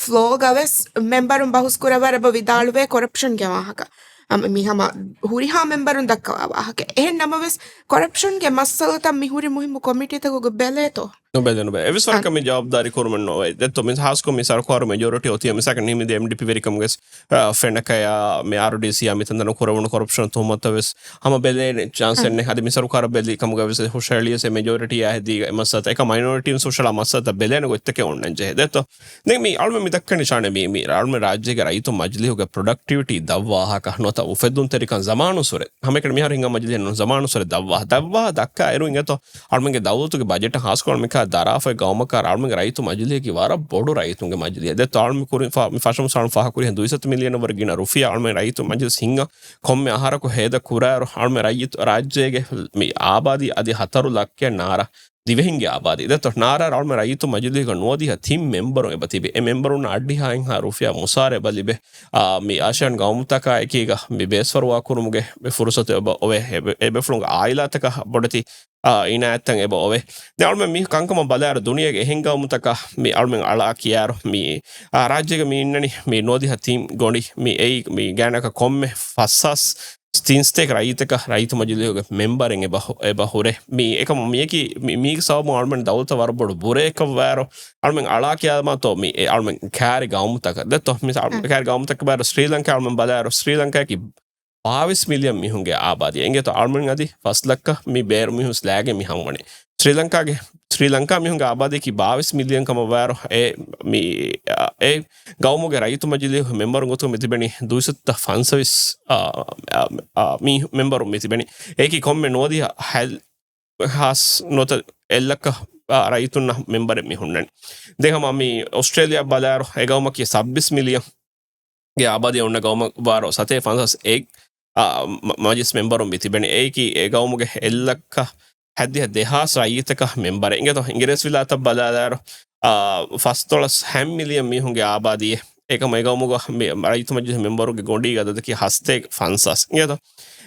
ފްލޯގަވެސް މެމްބަރުން ބަހުސް ކުރައްވާ އެބަ ވިދާޅުވޭ ކޮރަޕްޝަންގެ ވާހަކަ. އަ، މި ހަމަ ހުރިހާ މެމްބަރުން ދައްކަވާ ވާހަކަ. އެހެން ނަމަވެސް، ކޮރަޕްޝަންގެ މައްސަލަތައް މި ހުރި މުހިއްމު ކޮމިޓީތަކުގަ ބެލޭތޯ؟ ނުބެލޭ، ނުބެލޭ. އެއްވެސް އަ. ވަރަކަށް މި ޖަވާބުދާރީ ކުރުމެއް ނޯވޭ. ދެއްތޯ، މި ހާސްކޮށް މި ސަރުކާރު މެޖޯރިޓީ އޮތީ މިސާކަށް ނިމިދިޔަ އެމްޑީޕީ ވެރިކަމުގެ، އަ، ފެނަކަޔާ މި އާރްޑީސީއާ މިތަންތަނަށް ކުރެވުނު ކޮރަޕްޝަން ތުހުމަތުތައް ވެސް ހަމަ ބެލޭނެ ޗާންސެއް އަ. ނެތް. އަދި މި ސަރުކާރަށް ބެލި ކަމުގަ ވެސް ހުށަހެޅިޔަސް އެ މެޖޯރިޓީއާ ހެދީގަ އެ މައްސަލަތައް އެކަމަ މައިނޯރިޓީން ހުށަހަޅާ މައްސަލަތައް ބެލޭނެ ގޮތްތަކެއް އޮންނަން ޖެހޭ. ދެއްތޯ؟ ދެން މި އަޅުމެން މި ދައްކަނީ ޝާނެ މި، މި އަޅުމެން ރާއްޖޭގެ ރައްޔިތު މަޖިލީހުގެ ޕްރޮޑަކްޓިވިޓީ ދަށްވާ ވާހަކަ ނުވަތަ އުފެއްދުންތެރިކަން ޒަމާނުއްސުރެ. ހަމައެކަނި މިހާރު ހިނގާ މަޖިލީހެއް ނޫން، ޒަމާނުއްސުރެ ދަށްވާ، ދަށްވާ ދައްކާ އިރު އިނގޭތޯ އަޅުމެންގެ ދައުލަތުގެ ބަޖެޓަށް ހާސްކޮށް އަޅުމެން ދަރާފައި ގައުމަކާ އަޅުމެންގެ ރައްޔިތު މަޖިލީހަކީ ވަރަށް ބޮޑު ރައްޔިތުންގެ މަޖިލީހެއް. ދެއްތޯ އަޅުމެން ކުރިން ފާ-، މި ފަށަމުސް އަޅުމެން ފާހަގަކުރި ހެން ދުއިސައްތަ މިލިއަނަށް ވަރަށް ގިނަ ރުފިޔާ އަޅުމެން ރައްޔިތު މަޖިލިސް ހިންގާ ކޮންމެ އަހަރަކު ހޭދަ ކުރާއިރު އަޅުމެން ރައްޔިތު ރާއްޖޭގެ މި އާބާދީ އަދި ހަތަރު ލައްކައެއް ނާރާ ދިވެހިންގެ އާބާދީ. ދެއްތޯ ނާރާ އަޅުމެން ރައްޔިތު މަޖިލީހުގަ ނުވަދިހަ ތިން މެމްބަރުން އެބަ ތިބި. އެ މެމްބަރުން އަށްޑިހަ އެއްހާ ރުފިޔާ މުސާރަ އެބަ ލިބޭ. އާ، މި އާޝިޔާން ގައުމުތަކާ އެކީގަ މި ބޭސްފަރުވާ ކުރުމުގެ މި ފުރުސަތު އެބަ އޮވޭ. އެބެ-، އެބޭފުޅުންގެ އާއިލާތަކަށް ބޮޑެތި، އާ، އިނާޔަތްތައް އެބަ އޮވޭ. ދެން އަޅުމެން މި ކަންކަމަށް ބަލާއިރު ދުނިޔޭގެ އެހެން ގައުމުތަކަށް މި އަޅުމެން އަޅާ ކިޔާއިރު މި، އާ، ރާއްޖޭގަ މި އިންނަނީ މި ނުވަދިހަ ތިން ގޮނޑި މި އެއީ މި ގާނަކަށް ކޮންމެ ފަސް ހާސް ތިން ސަތޭކަ ރައްޔިތަކަށް ރައްޔިތު މަޖިލީހުގެ މެމްބަރެއް އެބަ ހު-، އެބަ ހުރޭ. މި އެކަމު މިޔަކީ މި-، މީގެ ސަބަބުން އަޅުމެން ދައުލަތަށް ވަރަށް ބޮޑު ބުރައެއްކަށް ވާއިރު، އަޅުމެން އަޅާ ކިޔާދަމާތޯ މި އެ އަޅުމެން ކާރި ގައުމުތަކަށް ދެއްތޯ. މި އަޅުމެން ކާރި ގައުމުތަކަށް ބާއިރު ސްރީލަންކާ އަޅުމެން ބަލާއިރު، ސްރީލަންކާއަކީ ބާވީސް މިލިއަން މީހުންގެ އާބާދީ. އިނގޭތޯ އަޅުމެން އަދި ފަސް ލައްކަ މި ބޭރު މީހުން ލާގެން މި ހަމަވަނީ. ސްރީލަންކާގެ، ސްރީލަންކާ މީހުންގެ އާބާދީއަކީ ބާވީސް މިލިއަން ކަމަށް ވާއިރު، އެ މި، އާ، އެ ގައުމުގެ ރައްޔިތު މަޖިލީހު މެމްބަރުން ގޮތުގަ މި ތިބެނީ ދުއިސައްތަ ފަންސަވީސް، އާ، އާ، އާ، މީ މެމްބަރުން މި ތިބެނީ. އެއީކީ ކޮންމެ ނުވަދިހަ ހަތް ހާސް ނުވަތަ އެއްލައްކަ، އާ، ރައްޔިތުންނަށް މެމްބަރެއް މި ހުންނަނީ. ދެން ހަމަ މި އޮސްޓްރޭލިޔާ ބަލާއިރު، އެ ގައުމަކީ ސައްބީސް މިލިއަން ގެ އާބާދީ އޮންނަ ގައުމަށް ވާރޯ ސަތޭކަ ފަންސާސް އެއް، އާ، މަ-، މަޖިލިސް މެމްބަރުން މި ތިބެނީ. އެއީކީ އެ ގައުމުގެ އެއްލައްކަ ހަތްދިހަ ދެހާސް ރައްޔިތަކަށް މެމްބަރެއް. އިނގޭތޯ އިނގިރޭސިވިލާތަށް ބަލާލާއިރު، އާ، ފަސްދޮޅަސް ހަތް މިލިއަން މީހުންގެ އާބާދީއެއް. އެކަމަ އެ ގައުމުގަ މި ރައްޔިތު މަޖިލިސް މެމްބަރުގެ ގޮނޑީގެ އަދަދަކީ ހަސަތޭކަ ފަންސާސް. އިނގޭތޯ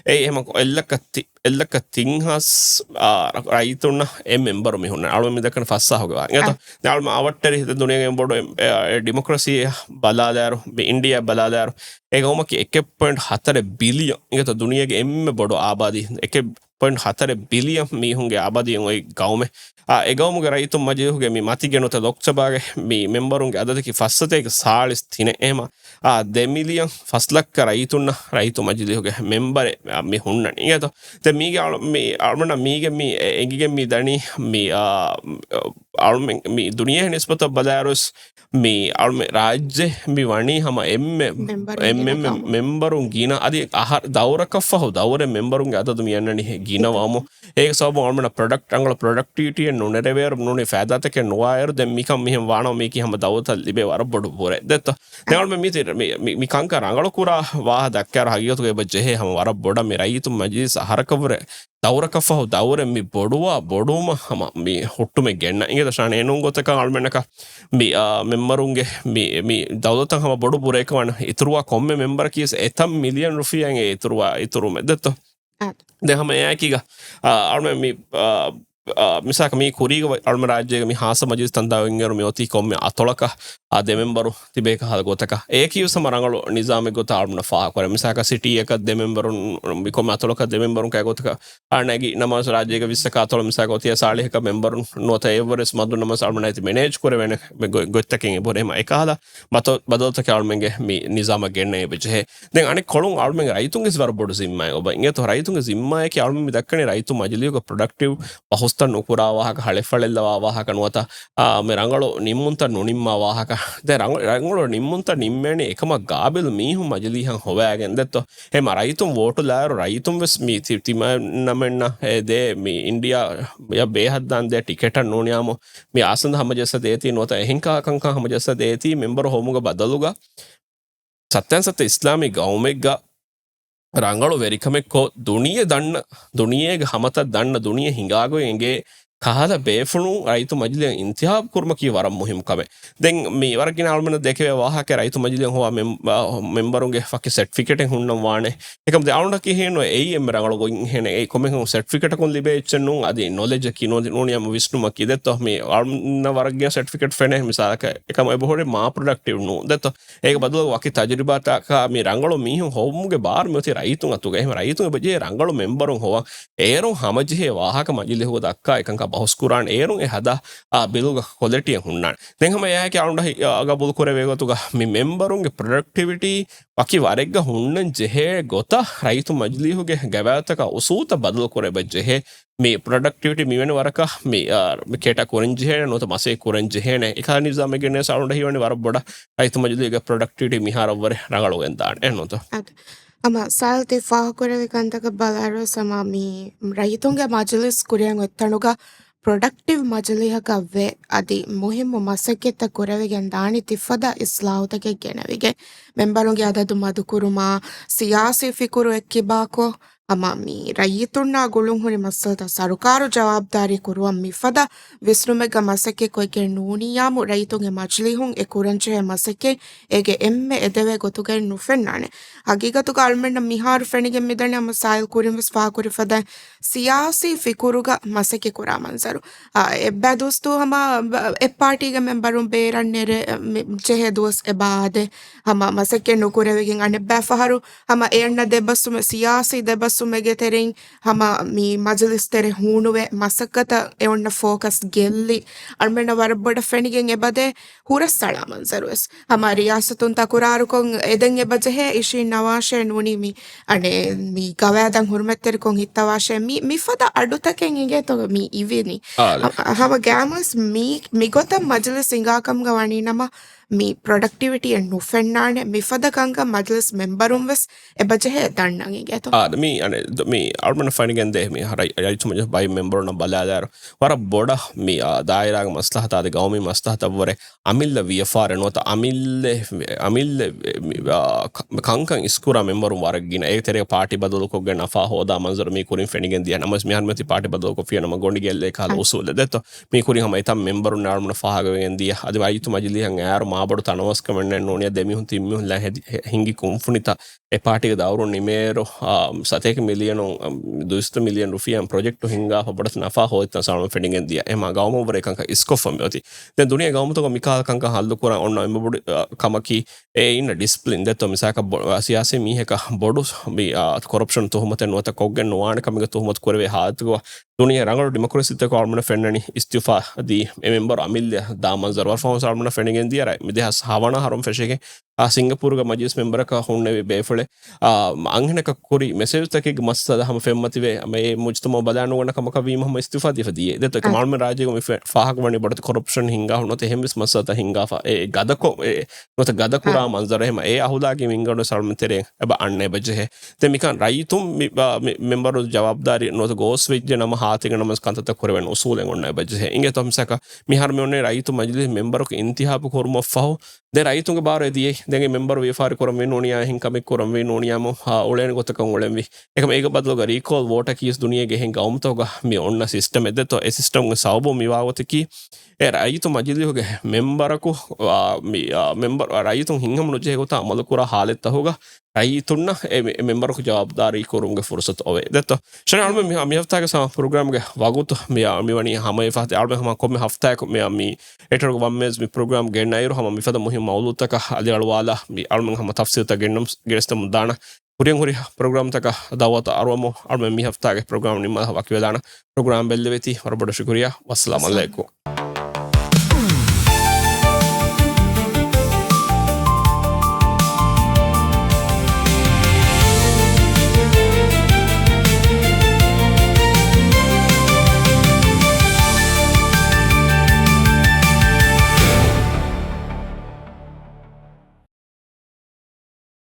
އެއީ އެހެމަ އެއްލައްކަ ތި-، އެއްލައްކަ ތިން ހާސް، އާ، ރައްޔިތުންނަށް އެއް މެމްބަރު މި ހުންނަ. އަޅުމެން މި ދައްކަނީ ފަސް ސާހުގެ ވާހަކަ. އިނގޭތޯ އަ. ދެން އަޅުމެން އަވަށްޓެރި ދުނިޔޭގެ ބޮޑު އެ، އެ، އެ، ޑިމޮކްރަސީއަށް ބަލާލާއިރު، މި އިންޑިއާ ބަލާލާއިރު، އެ ގައުމަކީ އެކެއް ޕޮއިންޓް ހަތަރެއް ބިލިއަން. އިނގޭތޯ ދުނިޔޭގެ އެންމެ ބޮޑު އާބާދީ، އެކެއް ޕޮއިންޓް ހަތަރެއް ބިލިއަން މީހުންގެ އާބާދީއެއް އޮތް ގައުމެއް. އާ، އެ ގައުމުގެ ރައްޔިތު މަޖިލީހުގެ މި މަތިގެން ނުވަތަ ލޯކްސަބާގެ މި މެމްބަރުންގެ އަދަދަކީ ފަސް ސަތޭކަ ސާޅީސް ތިނެއް. އެހެމަ، އާ، ދެ މިލިއަން ފަސް ލައްކަ ރައްޔިތުންނަށް ރައްޔިތު މަޖިލީހުގެ މެމްބަރެއް، އާ، މި ހުންނަނީ. އިނގޭތޯ ދެން މީގެ އަޅު-، މި އަޅުމެންނަށް މީގެ މި އެ-، އެނގިގެން މި ދަނީ މި، އާ، އަޅުމެން މި ދުނިޔޭ ނިސްބަތަށް ބަލާއިރުވެސް މި އަޅުމެން ރާއްޖެ މި ވަނީ ހަމަ އެންމެ، މެމްބަރުން އެންމެ ގިނަ ގައުމު. މެމްބަރުން ގިނަ އަދި އަހަ-، ދައުރަކަށް ފަހު ދައުރެއް މެމްބަރުންގެ އަދަދު މި އަންނަނީ ގިނަވަމު. އޭގެ ސަބަބުން އަޅުމެންނަށް ޕްރޮޑަކްޓް، ރަނގަޅު ޕްރޮޑަކްޓިވިޓީއެއް ނުނެރެވޭއިރު ނޫނީ ފައިދާތަކެއް ނުވާއިރު ދެން މިކަން މިހެން ވާނަމަ މީކީ ހަމަ ދައުލަތަށް ލިބޭ ވަރަށް ބޮޑު ބުރެއް. ދެއްތޯ؟ ދެން އަޅުމެން މި ތި-، މި، މި، މި ކަންކަން ރަނގަޅު ކުރާ ވާހަ ދައްކާއިރު ހަގީގަތުގަ އެބަ ޖެހޭ ހަމަ ވަރަށް ބޮޑަށް މި ރައްޔިތު މަޖިލިސް އަހަރަކަށްވުރެ ދައުރަކަށް ފަހު ދައުރެއް މި ބޮޑުވާ ބޮޑުވުމަށް ހަމަ މި ހުއްޓުމެއް ގެންނަ. އިނގޭތޯ ޝާނެ އެނޫން ގޮތަކަށް އަޅުމެންނަކަށް މި، އާ، މެމްބަރުންގެ މި، މި ދައުލަތަށް ހަމަ ބޮޑު ބުރައެއް ވާނެ. އިތުރުވާ ކޮންމެ މެމްބަރަކީ ވެސް އެތައް މިލިއަން ރުފިޔާއެއް އިތުރުވާ، އިތުރުމެއް ދެއްތޯ. އާ. ދެން ހަމަ އެއާއެކީގަ، އާ، އަޅުމެން މި، އާ، އާ، މިސާލަކަށް މީ ކުރީގަ އަޅުމެން ރާއްޖޭގަ މި ހާއްސަ މަޖިލިސް ތަންތާ އޮތްއިރު މި އޮތީ ކޮންމެ އަތޮޅަކަށް އާ ދެ މެމްބަރު ތިބޭ ކަހަލަ ގޮތަކަށް. އެއަކީ ވެސް ހަމަ ރަނގަޅު ނިޒާމެއް ގޮތަށް އަޅުމެންނަށް ފާހަގަކުރޭ. މިސާލަކަށް ސިޓީއަކަށް ދެ މެމްބަރުން، މި ކޮންމެ އަތޮޅަކަށް ދެ މެމްބަރުން ކައި ގޮތަކަށް އާ ނެގި ނަމަވެސް ރާއްޖޭގަ ވިއްސަކަށް އަތޮޅު މިސާލަކަށް އޮތިއްޔާ ސާޅީހަކަށް މެމްބަރުން ނުވަތަ އެއަށްވުރެސް މަދު ނަމަވެސް އަޅުމެން އައި މެނޭޖް ކުރެވޭނެ ގޮ-، ގޮތްތަކެއް އެބަހުރޭ. ހަމަ އެކަހަލަ ބަދަލުތަކެއް އަޅުމެންގެ މި ނިޒާމަށް ގެންނަން އެބަޖެހޭ. ދެން އަނެއް ކޮޅުން އަޅުމެންގެ ރައްޔިތުންގެ ވަރަށް ބޮޑު ޒިންމާއެއް އޮބަ އިނގޭތޯ. ރައްޔިތުންގެ ޒިންމާއަކީ އަޅުމެން މި ދައްކަނީ ރައްޔިތު މަޖިލީހުގެ ޕްރޮޑަކްޓިވް ބަހުސް ނުކުރާ ވާހަކަ، ހަޅެފަޅެއްލަވާ ވާހަކަ ނުވަތަ، އާ، މި ރަނގަޅު ނިންމުންތައް ނުނިންމާ ވާހަކަ. ދެ ރަނގަ-، ރަނގަޅު ނިންމުންތައް ނިންމޭނީ އެކަމަށް ގާބިލް މީހުން މަޖިލީހަށް ހޮވާގެން ދެއްތޯ. އެމަ ރައްޔިތުން ވޯޓުލާއިރު ރައްޔިތުން ވެސް މި ތި-، ތިމަންނަމެންނަށް އެ ދޭ މި އިންޑިއާ ބޭހަށްދާން ދޭ ޓިކެޓަށް ނޫނިއްޔާމު މި އާސަންދަ ހަމަޖައްސަ ދޭތީ ނުވަތަ އެހެން ކަ-، ކަންކަން ހަމަޖައްސަ ދޭތީ މެންބަރު ހޮވުމުގެ ބަދަލުގަ ސައްތައިން ސައްތަ އިސްލާމީ ގައުމެއްގަ ރަނގަޅު ވެރިކަމެއްކޮށް، ދުނިޔެ ދަންނަ، ދުނިޔޭގެ ހަމަތައް ދަންނަ، ދުނިޔެ ހިނގާގޮތް އެނގޭ ކަހަލަ ބޭފުޅުން ރައްޔިތު މަޖިލީހަށް އިންތިހާބު ކުރުމަކީ ވަރަށް މުހިންމު ކަމެއް. ދެން މި ވަރަށް ގިނަ އަޅުމެންނަށް ދެކެވޭ ވާހަކަ ރައްޔިތު މަޖިލީހަށް ހޮވާ މެމް-، އާ، މެމްބަރުންގެ ފަކި ސެޓްފިކެޓެއް ހުންނަން ވާނެ. އެކަމް ދެ އަޅުންނަކީ ހޭނު އެއީ އެންމެ ރަނގަޅު ގޮތް ހޭނެ. އެ ކޮމެކުން ސެޓްފިކެޓަކުން ލިބޭ އެއްޗެއް ނޫން. އަދި ނޮލެޖަކީ ނޯ-، ނޫނިއްޔާމު ވިސްނުމަކީ ދެއްތޯ. މި އަޅުންނަށް ވަރަށް ގިނަ ސެޓްފިކެޓް ފެނޭ. މިސާލަކަށް އެކަމަށް އެބަހުރި މާ ޕްރޮޑަކްޓިވް ނޫން ދެއްތޯ. އޭގެ ބަދަލު ވަކި ތަޖުރިބާތަކާ މި ރަނގަޅު މީހުން ހޮވުމުގެ ބާރު މިއޮތީ ރައްޔިތުން އަތުގަ. އެހެން ރައްޔިތުން އެބަޖެހޭ ރަނގަޅު މެމްބަރުން ހޮވަން. އޭރުން ހަމަޖެހޭ ވާހަކަ މަޖިލީހުގަ ދައްކާ އެކަންކަން ބަހުސް ކުރާން. އޭރުން އެ ހަދާ، އާ، ބިލުގަ ކޮލިޓީއެއް ހުންނާނެ. ދެން ހަމަ އެއާއެކީ އަޅުގަނޑަށް ހި-، އާ، ގަބޫލު ކުރެވޭ ގޮތުގަ މި މެމްބަރުންގެ ޕްރޮޑަކްޓިވިޓީ ވަކި ވަރެއްގަ ހުންނަން ޖެހޭ ގޮތަށް ރައްޔިތު މަޖިލީހުގެ ގަވާއިދުތަކާ އުސޫލުތައް ބަދަލު ކުރެވި ޖެހޭ. މި ޕްރޮޑަކްޓިވިޓީ މިވެނި ވަރަކަށް މި، އާ، މި ކޭޓާ ކުރަން ޖެހޭނެ ނުވަތަ މަސައްކަތް ކުރަން ޖެހޭނެ. އެކަހަލަ ނިޒާމެއްގެ ނެސް އަޅުގަނޑަށް ހީވަނީ ވަރަށް ބޮޑަށް ރައްޔިތު މަޖިލީހުގެ ޕްރޮޑަކްޓިވިޓީ މިހާރަށްވުރެ ރަނގަޅުވެގެން ދާނެ. އެހެންނޫންތޯ؟ އަދި ހަމަ ސާލް ތި ފާހަގަކުރެއްވި ކަންތަކަށް ބަލާއިރުވެސް ހަމަ މި ރައްޔިތުންގެ މަޖިލިސް ކުރިއަށް އޮތްތަނުގަ ޕްރޮޑަކްޓިވް މަޖިލީހަކަށް ވެ، އަދި މުހިއްމު މަސައްކަތްތައް ކުރެވިގެން ދާނީ ތިފަދަ އިސްލާހުތަކެއް ގެނެވިގެން. މެމްބަރުންގެ އަދަދު މަދުކުރުމާ، ސިޔާސީ ފިކުރު އެއްކިބާކޮށް، ހަމަ މި ރައްޔިތުންނާ ގުޅުންހުރި މައްސަލަތައް ސަރުކާރު ޖަވާބުދާރީ ކުރުވަން މިފަދަ ވިސްނުމެއްގަ މަސައްކަތް ކޮށްގެން ނޫނިއްޔާމު ރައްޔިތުންގެ މަޖިލީހުން އެ ކުރަންޖެހޭ މަސައްކަތް އޭގެ އެންމެ އެދެވޭ ގޮތުގައި ނުފެންނާނެ. ހަގީގަތުގަ އަޅުމެންނަށް މިހާރު ފެނިގެން މިދަނީ ހަމަ ސާއިލް ކުރިން ވެސް ފާހަގަކުރި ފަދައިން ސިޔާސީ ފިކުރުގަ މަސައްކަތް ކުރާ މަންޒަރު. އާ، އެއްބައި ދުވަސް ދުވަހު ހަމަ އެއް ޕާޓީގެ މެމްބަރުން ބޭރަށް ނެރެ، މި، ޖެހޭ ދުވަސް އެބަ އާދޭ. ހަމަ މަސައްކަތް ނުކުރެވިގެން އަނެއްބައި ފަހަރު ހަމަ އެއަންނަ ދެބަސްވުމެއް، ސިޔާސީ ދެބަސްވުމެއްގެ ތެރެއިން ހަމަ މި މަޖިލިސް ތެރެ ހޫނުވެ، މަސައްކަތަށް އެ އޮންނަ ފޯކަސް ގެއްލި، އަޅުމެންނަށް ވަރަށް ބޮޑަށް ފެނިގެން އެބަދޭ ހުރަސްއަޅާ މަންޒަރުވެސް. ހަމަ ރިޔާސަތުން ތަކުރާރުކޮށް އެދެން އެބަ ޖެހޭ އިށީންނަވާށޭ ނޫނީ މި، އަނެއް، މި ގަވާއިދަށް ހުރުމަތްތެރިކޮށް ހިއްތަވާށޭ މި، މިފަދަ އަޑުތަކެއް އިނގޭތޯ މި އިވިނީ. އާ، ހަ-، ހަމަ ގައިމުވެސް މި، މިގޮތަށް މަޖިލިސް ހިނގާކަމުގަ ވަނީނަމަ، މި ޕްރޮޑަކްޓިވިޓީއެއް ނުފެންނާނެ. މިފަދަ ކަންކަން މަޖިލިސް މެމްބަރުން ވެސް އެބަ ޖެހޭ ދަންނަން އިނގޭތޯ. އާ، މި، އަނެއް، ދު-، މި އަޅުމެންނަށް ފެނިގެންދޭ މި ރައް-، ރައްޔިތު މަޖިލިސް ބައި މެމްބަރުންނަށް ބަލާލާއިރު، ވަރަށް ބޮޑަށް މި، އާ، ދާއިރާގެ މަސްލަހަތާ އަދި ގައުމީ މަސްލަހަތަށްވުރެ އަމިއްލަ ވިޔަފާރި ނުވަތަ އަމިއްލަ، އަމިއްލަ މި، އާ، ކަ-، ކަންކަން އިސްކުރާ މެމްބަރުން ވަރަށް ގިނަ. އޭގެ ތެރޭގަ ޕާޓީ ބަދަލުކޮށްގެން ނަފާ ހޯދާ މަންޒަރު މީ ކުރިން ފެނިގެން ދިޔަ. ނަމަވެސް މިހާރު މިއޮތީ ޕާޓީ ބަދަލުކޮށްފި ނަމަ ގޮނޑި ގެއްލޭ ކަހަލަ އުސޫލެއް ދެއްތޯ. މީ ކުރިން ހަމަ އެތައް މެމްބަރުން އަޅުމެންނަށް ފާހަގަވެގެން ދިޔަ. އަދި ރައްޔިތު މަޖިލީހަށް އައިއިރު މާބޮޑު ތަނަވަސްކަމެއް ނޫނިއްޔާ ދެމީހުން ތިންމީހުން ލާ ހެދި-، ހެ-، ހިނގި ކުންފުނިތައް އެ ޕާޓީގެ ދައުރުން ނިމޭއިރު، އާ، ސަތޭކަ މިލިއަނު، އާ، ދުއިސައްތަ މިލިއަން ރުފިޔާ ޕްރޮޖެކްޓު ހިންގާފަ ބޮޑަށް ނަފާ ހޯދިތަން ސާޅުން ފެނިގެން ދިޔަ. އެމާ ގައުމަށްވުރެ ކަންކަން އިސްކޮށްފަ މިއޮތީ. ދެން ދުނިޔޭ ގައުމުތަކުން މިކަހަލަ ކަންކަން ހައްލު ކުރަން އޮންނަ އެންމެ ބޮޑު، އާ، ކަމަކީ އެ އިންނަ ޑިސިޕްލިން ދެއްތޯ. މިސާލަކަށް ބޮ-، ސިޔާސީ މީހަކަށް ބޮޑު މި، އާ، ކޮރަޕްޝަން ތުހުމަތެއް ނުވަތަ ކޮށްގެން ނުވާނެ ކަމެއްގެ ތުހުމަތު ކުރެވޭ ހާލަތުގަ ދުނިޔޭ ރަނގަޅު ޑިމޮކްރަސީތަކު އަޅުމެންނަށް ފެންނަނީ އިސްތިއުފާ ދީ އެ މެމްބަރު އަމިއްލަ ދާ މަންޒަރު. ވަރަށް ފަހުން އަޅުމެންނަށް ފެނިގެން ދިޔަ މި ދެހާސް ހަވަނަ އަހަރުން ފެށިގެން، އާ، ސިންގަޕޫރުގަ މަޖިލިސް މެމްބަރަކަށް ހުންނެވި ބޭފުޅެއް، އާ، އަންހެނަކަށް ކުރި މެސެޖްތަކެއްގެ މައްސަލަ ހަމަ ފެންމަތިވެ، އެ މުޖުތަމައު ބަލާނުގަންނަ ކަމަކަށް ވީމަ ހަމަ އިސްތިއުފާ ދީފަ ދިޔަ. ދެއްތޯ އެކަމަ އަޅުމެން ރާއްޖޭގަ މި ފެ-، ފާހަގަވަނީ ބޮޑެތި ކޮރަޕްޝަން ހިންގާ ހުންނަތަ އެހެންވެސް މައްސަލަތައް ހިންގާފަ. އެ ގަދަކޮށް، އެ ނުވަތަ ގަދަކުރާ އާ. މަންޒަރު އެހެމަ އެ އަހުލާގީ މިންގަނޑު ސަޅުމަތެރޭ އެބަ އަންނަ އެބަ ޖެހޭ. ދެން މިކަން ރައްޔިތުން މި، އާ، މި މެމްބަރު ޖަވާބުދާރީ ނުވަތަ ގޯސް ވެއްޖެ ނަމަ ހާތިގަ ނަމަސް ކަންތައްތައް ކުރެވެން އުސޫލެއް އޮންނަ އެބަ ޖެހޭ. އިނގޭތޯ މިސާކަށް މިހާރު މި އޮންނަ ރައްޔިތު މަޖިލިސް މެމްބަރަކު އިންތިހާބު ކުރުމަށްފަހު ދެން ރައްޔިތުންގެ ބާރު އެ ދިޔައީ. ދެން އެ މެމްބަރު ވިޔަފާރި ކުރަންވީ ނޫނިއްޔާ އެހެން ކަމެއް ކުރަންވީ ނޫނިއްޔާމު، އާ، އުޅޭނެ ގޮތަކަށް އުޅެންވީ. އެކަމަ އޭގެ ބަދަލުގަ ރީކޯލް ވޯޓަކީ ވެސް ދުނިޔޭގެ އެހެން ގައުމުތަކުގަ މި އޮންނަ ސިސްޓަމެއް ދެއްތޯ. އެ ސިސްޓަމްގެ ސަބަބުން މިވާ ގޮތަކީ އެ ރައްޔިތު މަޖިލީހުގެ މެމްބަރަކު، އާ، މި، އާ، މެމްބަރު، އާ، ރައްޔިތުން ހިތްހަމަ ނުޖެހޭ ގޮތަށް އަމަލުކުރާ ހާލަތްތަކުގަ ރައްޔިތުންނަށް އެ މެ-، މެމްބަރަކު ޖަވާބުދާރީ ކުރުމުގެ ފުރުސަތު އޮވޭ. ދެއްތޯ؟ ޝަނި އަޅުމެން މި، މި ހަފްތާގެ ސަމާ ޕްރޮގްރާމްގެ ވަގުތު މި، މި ވަނީ ހަމަ އެފަހަތި އަޅުމެން ހަމަ ކޮންމެ ހަފްތާއެކު މި، މި އެޓަރގ ވަންމޭޒް މި ޕްރޮގްރާމް ގެންނައިރު ހަމަ މިފަދަ މުހިންމު މައުލޫތަކަށް އަލިއަޅުވާލާ މި އަޅުމެން ހަމަ ތަފްސީލްތައް ގެންނަމު ގެނެސްދެމުން ދާނަ. ކުރިއަށް ހުރި ޕްރޮގްރާމްތަކަށް ދައުވަތު އަރުވަމު އަޅުމެން މި ހަފްތާގެ ޕްރޮގްރާމް ނިންމާލާ ވަކިވެލާނަ. ޕްރޮގްރާމް ބެއްލެވޭތީ ވަރަށް ބޮޑަށް ޝުކުރިއްޔާ. ވައްސަލާމް އައްސަލާމް. އަލައިކުމް.